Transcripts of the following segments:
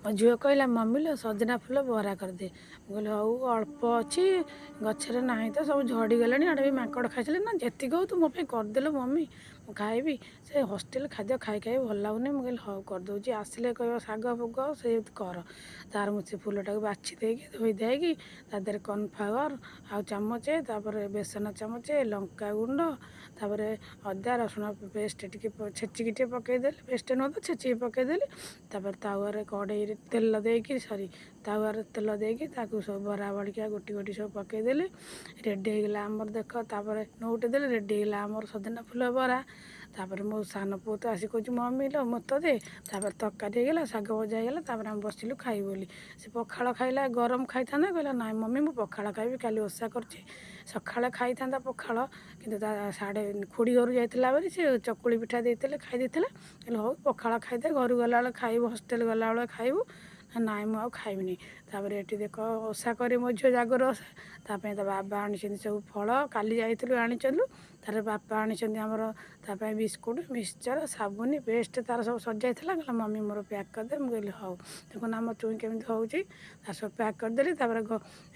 ମୋ ଝିଅ କହିଲା, ମମି ଲୋ, ସଜନା ଫୁଲ ବରା କରିଦେ। ମୁଁ କହିଲି, ହଉ, ଅଳ୍ପ ଅଛି, ଗଛରେ ନାହିଁ ତ, ସବୁ ଝଡ଼ିଗଲାଣି, ଆଡ଼େ ବି ମାଙ୍କଡ଼ ଖାଇସାରିଲେଣି। ନା, ଯେତିକି ହଉ ତୁ ମୋ ପାଇଁ କରିଦେଲୁ ମମି, ମୁଁ ଖାଇବି। ସେ ହଷ୍ଟେଲ ଖାଦ୍ୟ ଖାଇ ଖାଇ ଭଲ ଲାଗୁନି। ମୁଁ କହିଲି, ହଉ, କରିଦେଉଛି। ଆସିଲେ କହିବ ଶାଗ ଫୁଗ ସେ କର ତାର। ମୁଁ ସେ ଫୁଲଟାକୁ ବାଛି ଦେଇକି, ଧୋଇ ଦେଇକି, ତା ଦେହରେ କର୍ଣ୍ଣଫ୍ଲାୱାର ଆଉ ଚାମଚେ, ତାପରେ ବେସନ ଚାମଚେ, ଲଙ୍କା ଗୁଣ୍ଡ, ତାପରେ ଅଦା ରସୁଣ ପେଷ୍ଟ ଟିକେ ଛେଚିକି ଟିକେ ପକାଇଦେଲି। ପେଷ୍ଟ ନୁହଁ ତ, ଛେଚିକି ପକାଇଦେଲି। ତାପରେ ତାୱାରେ କଡ଼େଇରେ ତେଲ ଦେଇକି, ସରି, ତାୱାରେ ତେଲ ଦେଇକି ତାକୁ ସବୁ ବରା ଭଳିକା ଗୋଟି ଗୋଟି ସବୁ ପକାଇଦେଲି। ରେଡ଼ି ହେଇଗଲା ଆମର, ଦେଖ। ତାପରେ ନଉଟେଇ ଦେଲି, ରେଡ଼ି ହେଇଗଲା ଆମର ସଜନା ଫୁଲ ବରା। ତାପରେ ମୋ ସାନ ପୁଅ ତ ଆସି କହୁଛି, ମମି ଲୋ, ମୋତେ ଦେ। ତାପରେ ତରକାରୀ ହେଇଗଲା, ଶାଗ ଭଜା ହେଇଗଲା। ତାପରେ ଆମେ ବସିଲୁ ଖାଇବୁ ବୋଲି। ସେ ପଖାଳ ଖାଇଲା, ଗରମ ଖାଇଥାନ୍ତା, କହିଲା, ନାଇଁ ମମି, ମୁଁ ପଖାଳ ଖାଇବି, କାଲି ଓଷା କରୁଛି। ସକାଳେ ଖାଇଥାନ୍ତା ପଖାଳ, କିନ୍ତୁ ତା ସାଢ଼େ ଖୁଡ଼ି ଘରୁ ଯାଇଥିଲା ବୋଲି ସେ ଚକୁଳି ପିଠା ଦେଇଥିଲେ, ଖାଇ ଦେଇଥିଲା। କହିଲେ, ହଉ, ପଖାଳ ଖାଇଦେ, ଘରୁ ଗଲାବେଳେ ଖାଇବୁ, ହଷ୍ଟେଲ ଗଲାବେଳେ ଖାଇବୁ। ନାଇଁ, ମୁଁ ଆଉ ଖାଇବିନି। ତାପରେ ଏଠି ଦେଖ, ଓଷା କରି ମୋ ଝିଅ ଜାଗର ଓଷା, ତା ପାଇଁ ତା ବାବା ଆଣିଛନ୍ତି ସବୁ ଫଳ। କାଲି ଯାଇଥିଲୁ, ଆଣିଛନ୍ତି। ତାର ବାପା ଆଣିଛନ୍ତି ଆମର ତା ପାଇଁ ବିସ୍କୁଟ, ମିକ୍ସଚର, ସାବୁନ, ପେଷ୍ଟ। ତାର ସବୁ ସଜାଇଥିଲା। କହିଲା, ମମି, ମୋର ପ୍ୟାକ୍ କରିଦେ। ମୁଁ କହିଲି, ହଉ। ଦେଖୁନ ଆମ ଚୁଇଁ କେମିତି ହେଉଛି। ତାର ସବୁ ପ୍ୟାକ୍ କରିଦେଲି। ତାପରେ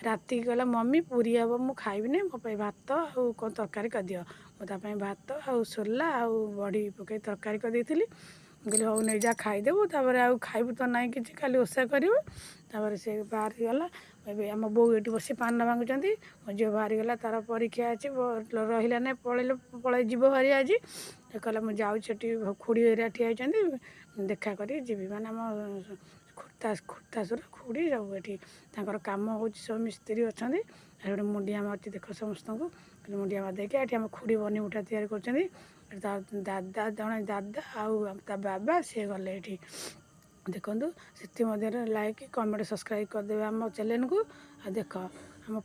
ରାତିକି କହିଲା, ମମି, ପୁରୀ ହେବ, ମୁଁ ଖାଇବିନି, ମୋ ପାଇଁ ଭାତ ଆଉ କ'ଣ ତରକାରୀ କରିଦିଅ। ମୁଁ ତା ପାଇଁ ଭାତ ଆଉ ସୋଲା ଆଉ ବଡ଼ି ପକାଇ ତରକାରୀ କରିଦେଇଥିଲି। ମୁଁ କହିଲି, ହଉ, ନେଇଯା, ଖାଇଦେବୁ। ତାପରେ ଆଉ ଖାଇବୁ ତ ନାହିଁ କିଛି, ଖାଲି ଓଷା କରିବୁ। ତାପରେ ସେ ବାହାରିଗଲା। ଏବେ ଆମ ବୋଉ ଏଠି ବସି ପାନ ଭାଙ୍ଗୁଛନ୍ତି। ମୋ ଝିଅ ବାହାରିଗଲା, ତାର ପରୀକ୍ଷା ଅଛି, ରହିଲା ନାହିଁ, ପଳେଇଲେ, ପଳେଇ ଯିବ ଭାରି ଆଜି। କହିଲା, ମୁଁ ଯାଉଛି, ସେଠି ଖୁଡ଼ି ହେରିକା ଠିଆ ହେଇଛନ୍ତି, ଦେଖା କରିକି ଯିବି। ମାନେ ଆମ ଖୁର୍ତ୍ତାସୁର ଖୁଡ଼ି ସବୁ ଏଠି ତାଙ୍କର କାମ ହେଉଛି, ସବୁ ମିସ୍ତ୍ରୀ ଅଛନ୍ତି। ଏଠି ମୁଣ୍ଡିଆ ମାରୁଛି, ଦେଖ ସମସ୍ତଙ୍କୁ ମୁଣ୍ଡିଆ ମାରି ଦେଇକି। ଏଠି ଆମ ଖୁଡ଼ି ବନି ମୁଠା ତିଆରି କରୁଛନ୍ତି। ତା ଦାଦା, ଜଣେ ଦାଦା ଆଉ ତା ବାବା, ସିଏ ଗଲେ ଏଠି ଦେଖନ୍ତୁ। ସେଥିମଧ୍ୟରେ ଲାଇକ୍, କମେଣ୍ଟ, ସବସ୍କ୍ରାଇବ୍ କରିଦେବେ ଆମ ଚ୍ୟାନେଲକୁ। ଆଉ ଦେଖ ଆମ